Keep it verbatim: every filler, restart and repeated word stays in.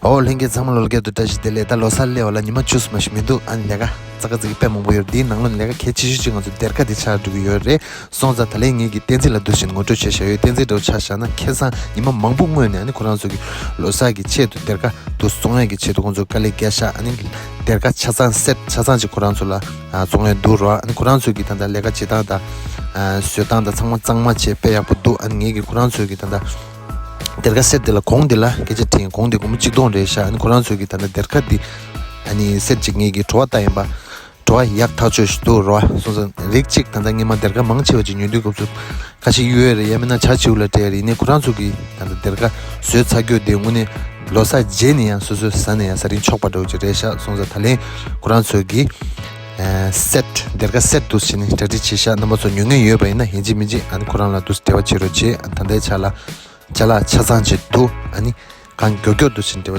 ཨོ་ལྷན་རྒྱས་ཚང་མ་ལོ་རྒྱུས་དུ་བཀྲ་ཤིས་བདེ་ལེགས། ད་ལོ་གསར་སླེབས་པ་ལ་ཉི་མ་བཅུ་ཙམ་ཞིག་མི་འདུག་ཨ་ནི་ལས་ཀ་ཙག་ཙིག་དཔེ་མང་པོ་ཡོད་རེད། དེའི་ནང་ལོ་ནས་ལས་ཀ་གལ་ཆེ་ཤོས་ཅིག་ང་ཚོ་སྡེར་ཁ་འདི་ཆགས་འགྲོ་གི་ཡོད་རེད། སོང་ཙང་ད་ལན་ངེད་ཀྱི་བསྟན་འཛིན་ལ་འདུག་བཞིན་ངོ་སྤྲོད་བྱས་བཞག་ཡོད། བསྟན་འཛིན་འདྲ་བོ་ཆ་བཞག་ན་ཁ་སང་ཉི་མ་མང་པོ་སྔོན་ནས་ཨ་ནི་ཁོ་རང་ཚོ་གི་ལོ་གསར་གྱི་ཆེད་དུ་སྡེར་ཁ་འདུག་བཙོང་ཡག་གི་ཆེད་དུ་ཁོང་ཚོ་དཀའ་ལས་བརྒྱབ་ཤག་ཨ་ནི་སྡེར་ཁ་ཆ་ཚང་སེཊ་ཆ་ཚང་ཅིག་ཁོ་རང་ཚོ་ལ་བཙོང་ཡག་འདུག་རོ། ཨ་ནི་ཁོ་རང་ཚོ་གི་ད་ལྟ་ལས་ཀ་བྱེད་སྟངས་དང་བཟོ་སྟངས་དང་ཚང་མ་གཙང་མ་བྱས་དཔེ་ཡག་པོ་འདུག་ཨ་ནི་ངེད་ཀྱི་ཁོ་རང་ཚོ་གི་ད་ལྟ་སྡེར་ཁ་སེཊ་དེ་ལ་གོང་དེ་ལ་སྐད་ཆ་དྲིས། གོང་དེ་སྒོར་མོ་གཅིག་སྟོང་རེད་ཤག་ཨ་ནི་ཁོ་རང་ཚོ་གི་ད་ལྟ་སྡེར་ཁ་འདི་ཨ་ནི་སེཊ་གཅིག་ངེད་ཀྱི་བྲོ་བ་ལྟ་ཡིན་པ། བྲོ་བ་ཡག་ཐག་ཆོད་ཞིག་འདུག་རོ། སོང་ཙང་རིགས་གཅིག་ད་ལྟ་སྔོན་མ་སྡེར་ཁ་མང་ཆེ་བ་ཅིག་ཉོ་དུས་སྐབས་སུ་ཁ་ཤས་གཡོལ་ཡ་རེད། ཡང་མིན་ན་བྱ་བྱིའུ་ལ་སྤྲད་ཡ་རེད། ཡིན་ནའི་ཁོ་རང་ཚོ་གི་ད་ལྟ་སྡེར་ཁ་བཟོས་ཚར་རྒྱུ་དེ་དངོས་གནས་ལོ་གསར་རྗེས་ནས་ཡང་སོ་སོས་ཟ་ནས་ཡང་ཟ་རིན་ཆོག་པ་འདྲ་བོ་ཅིག་རེད་ཤག་སོང་ཙང་ད་ལན་ཁོ་རང་ཚོ་གི་སེཊ་སྡེར་ཁ་སེཊ་འདུག་བྱས་ནས་གྲ་སྒྲིག་བྱས་ཤག་རྣམ་པ་ཚོ་ཉོ་མཁན་ཡོད་པ་ཡིན་ན་ཡིན་གཅིག་མིན་གཅིག་ཨ་ནི་ཁོ་རང་ལ་འདུག་འབྲེལ་བ་བྱེད་རོགས་བྱེད། ད་ལྟའི་ཆ་ལ་ཅ་ལག་ཆ་ཚང་ཅིག་འདུག་ཨ་ནི་གང་མགྱོགས་མགྱོགས་འདུག་བྱས་ནས་འབྲེལ་བ་